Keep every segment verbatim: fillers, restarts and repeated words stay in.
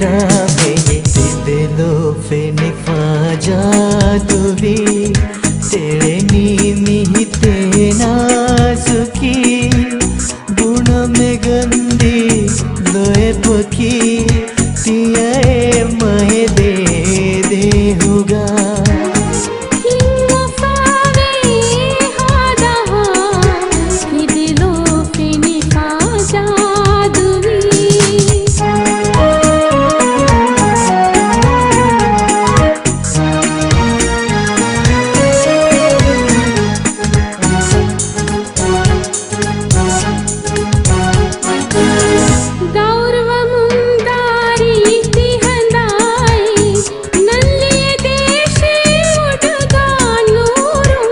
ދާމެ ތިދެލޯ ފެނިފާ ޖާދުވީ، ތެޅެނީ މިހިތޭ ނާޒުކީ. ބުނަމެ ގަންދީ ލޯތްބަކީ، ތިޔައޭ މައެދޭ ދޭހުގަ. ހިތް އުފާވޭ ހާދަހާ، ތިދެލޯ ފެނިފާ ޖާދުވީ. ދައުރުވަމުން ދާރީ ތިހަނދާއި، ނަންލިޔެ ދޭށޭ އުޑުގަ ނޫރުން.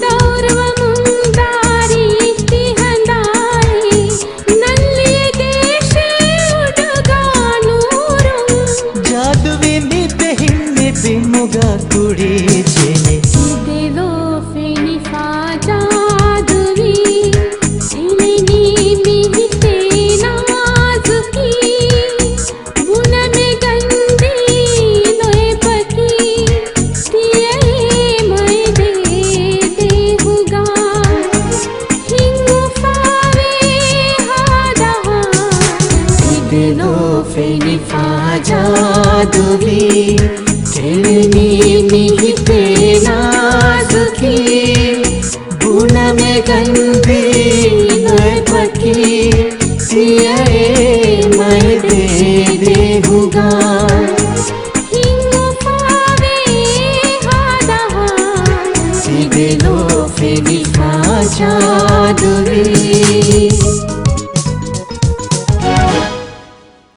ދައުރުވަމުން ދާރީ ތިހަނދާއި، ނަންލިޔެ ދޭށޭ އުޑުގަ ނޫރުން. ޖާދުވީ މި ބެހިން މި ބިމުގަ ކުޅި ޖެހި. ތިދެލޯ ފެނިފާ ޖާދުވީ، ތެޅެނީ މިހިތޭ ނާޒުކީ. ބުނަމެ ގަންދީ ލޯތްބަކީ، ތިޔައޭ މައެދޭ ދޭހުގަ. ހިތް އުފާވޭ ހާދަހާ، ތިދެލޯ ފެނިފާ ޖާދުވީ. ތެޅެނީ މިހިތޭ